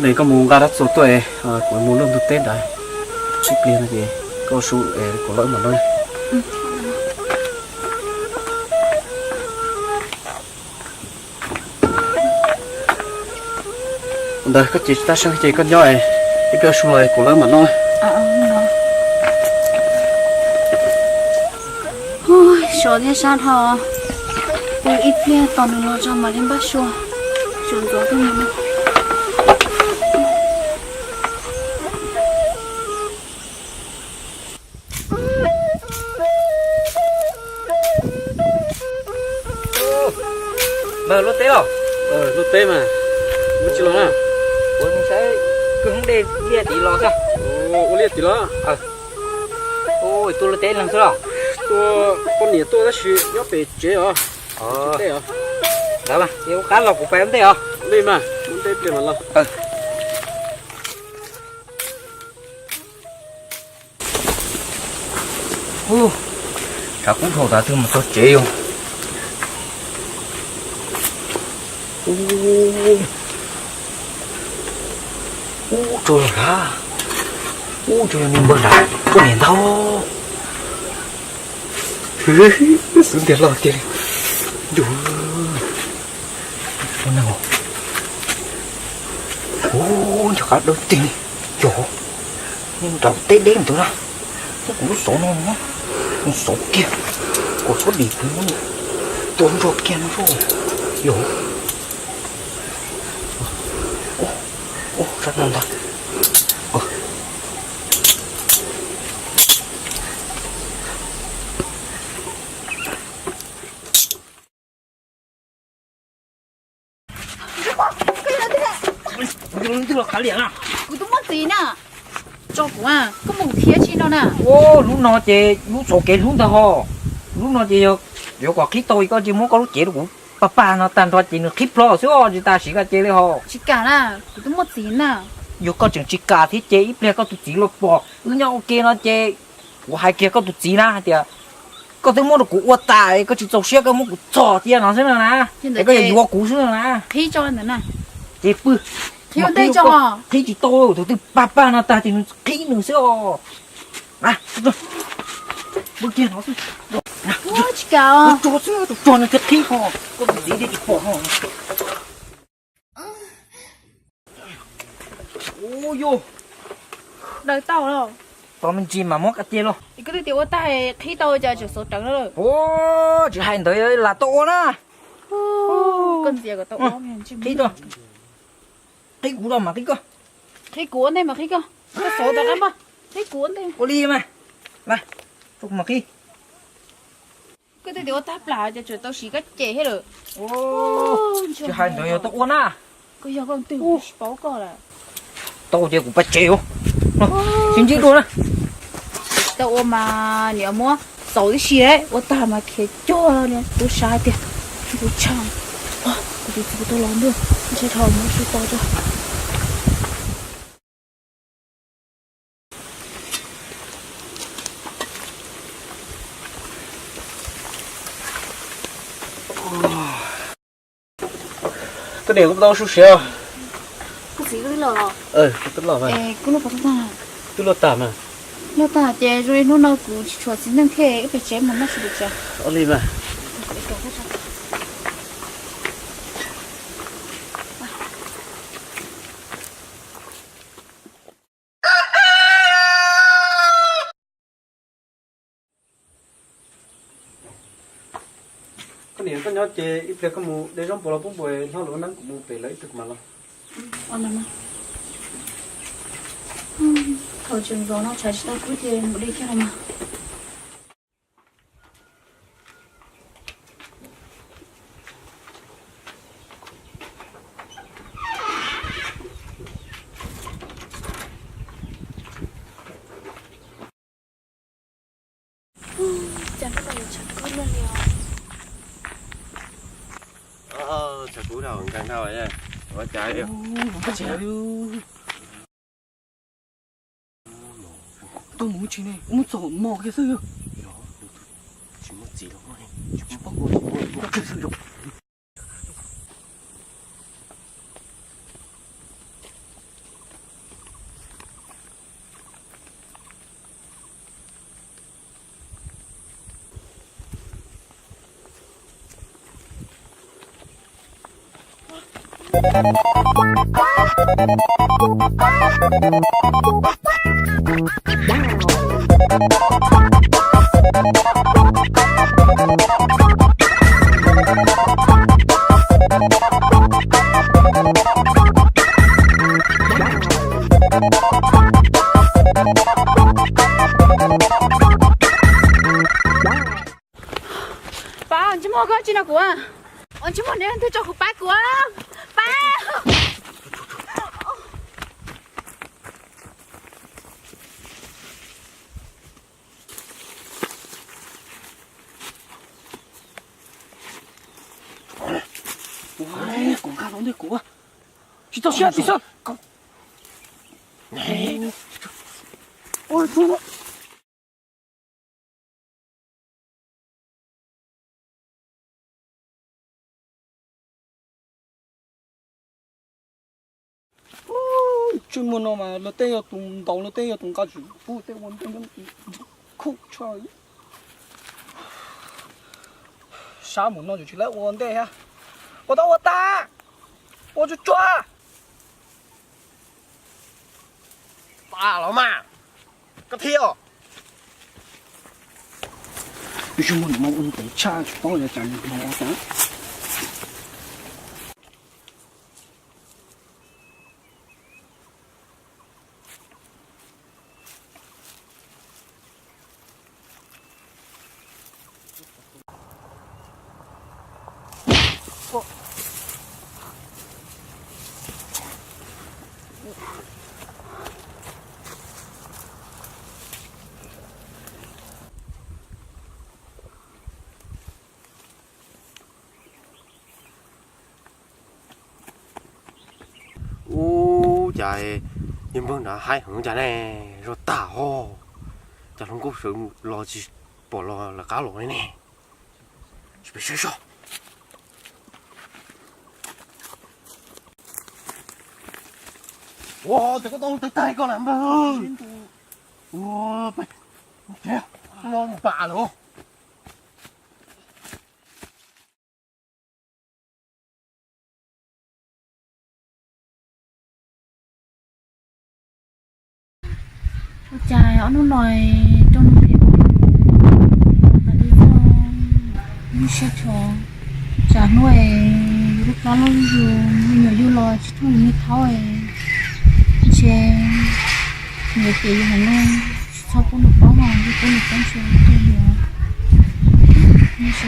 Nws koj mus nqa dab txuas tuaj, kuv mus luaj ntug teb ntawd. Ib pliag no ces koj su, kuv los wb mam noj. Ntawd koj ces tsis tau sab ces koj nyob, ib pliag su los kuv los wb mam noj. Sov thiab sab dhau, pw ib pliag tos nws los tso mam li npaj sua. Sawv ntxov tuaj mus. Mas luaj teb los? Luaj teb mas. Mus tsis los na. Kuv mus saib kwj hoob dej liaj tid los xwb. Ua liaj tid los? Ua tus luaj teb leeg xwb los? Tua poj niam tuaj tab sis nyob pem tsev os. Ntawd mas ces ua qab los kuv pais ua ntej os. Li mas ua ntej pliag mas los. Tshav kub dhau tas twg mus txog tsev yog. Ub, tsaug los nrad, ub, tsaug yog niag npawg nrad poj niam ntag. Xwb ntiag loj tiag li. Yus, ua neeg os. Ub, nco qab dawb tiag li. Yog, nraum teb deb ntawd na. Muab kuv lub xauv no, mus xauv kiag, kom txhob dim kuv, tua nrog kiag no. Yog, ub, sab no ntag. Kuv twb muaj txiv na. Tso kuv, koj muab kuv khiav tsis no na. Ub, lub no ces lub txhua kev hlub ntag ho. Lub no ces yog yuav kom qhib tau koj ces muab koj lub cev rau kuv pag pag no tag nrho ces nws qhib plho xwb os, tsis tas siv koj cev li ho. Tsis kam na, kuv twb muaj txiv na. Yog koj tseem tsis kam thiab ces ib pliag koj tus txiv los pom wb nyob ua ke no ces kuv hais kiag koj tus txiv na hais tias koj twb muab rau kuv ua tas, koj tsis txaus siab koj muab kuv txhom cia no xwb no na, es koj yuav yuav kuv xwb no na. Qhib tso ntawm na. Ces pw. Qhib tsis tau, thaum twg pag pag no tag ces nws qhib nws xwb os. Pw kiag no xwb. Tsis kam os. Tsuag xwb, tsuag nws thiaj qhib ho. Koj tus txiv thiaj tsis pom ho. Ub yus, daws tau los. Tos me ntsis mas muab ka cia los. Koj twb tias ua tag qhib tau cas tseem xauv rawv no lawm. Ub, tsis hais ntawd lam tau ua na. Koj ntxias kom tau ua. Qhib tau. Qhib kuv los mas qhib koj. Qhib kuv ua ntej mas qhib koj. Koj xauv tau qab npaj. Qhib kuv ua ntej. Ua li mas. Mas, rau kuv mas qhib. Koj twb tias ua tag plam ces tseem tau siv koj cem thiab lawm. Tsis hais ntawd yog tau ua na. Koj yog koj twg tsis paub koj lawm. Tau ces kuv pais tsev os. Sib ntsib dua na. Tau ua mas niam muab xauv tib si, ua tag mas khiav cuag tub sab tiag. Tub tshaj. Kuv tus txiv tau los ntuj, ntshe dhau muab su tau tso. Koj niam, kuv tau su siav. Koj txiv, koj twb los los? Kuv twb los mas. Twb luaj tag mas. Luaj tag ces zoo li hnub no kuv tsis tshuav txiv neej thiab, wb pem tsev mus noj su pem tsev. Ua li mas. Koj niam, koj nyob ces ib pliag koj mus de zaub npua los pub npua hlob, luag neeb kuv mus pem lawv ib tug mas los. Thaum tseem zov no tshav tsis tau kub ces mus de kiag los mas. Cas hnub no yuav tshav kub luaj li os. Tshav kub dhau nkees dhau ua cas li. Tuaj mus tsis ne, mus txog mos kiag xwb. Tsis muaj txiv los tsis paub, tsis paub xwb. Pab, ntsej muag, koj tsis nrog kuv? Ntsej muag, neb leej twg tso kuv pab kuv? Pab! Kuv nqa los ntej kuv, tsis txaus siab tsis xwb. Tsis muaj no mas luag tej yog tus ntaus, luag tej yog tus nqa tsis pub tej ua ntej, khuj tshaj. Sab mus no tsis lawv ua ntej thiab. Ua tau ua tag, ua tsuag tsuag. Pab los mas, koj thiab os. Tsis muaj no mas ua ntej tshaj tsis paub yuav cas no cas. Ub, cas yawg npawg nrad haib heev cas ne, zog tag ho. Cas hluas nkauj sawv los tsis pom los lawv qab los li ne. Tsis peb saib seb. Ua, ces koj tau tag tag koj lawm npawg. Ua, peb, no npam lawm. Ua cas ob hnub no rau mus phem ua tas li txog lub siab tshov. Tsam hnub es yus lub plab loj zuj zus, me nyuam yug los tsis thooj yus niag thaub es, ntshe yus ces yus hais no tsis txhob pub nws paub, yus pub nws paub ntshe yus, ntshe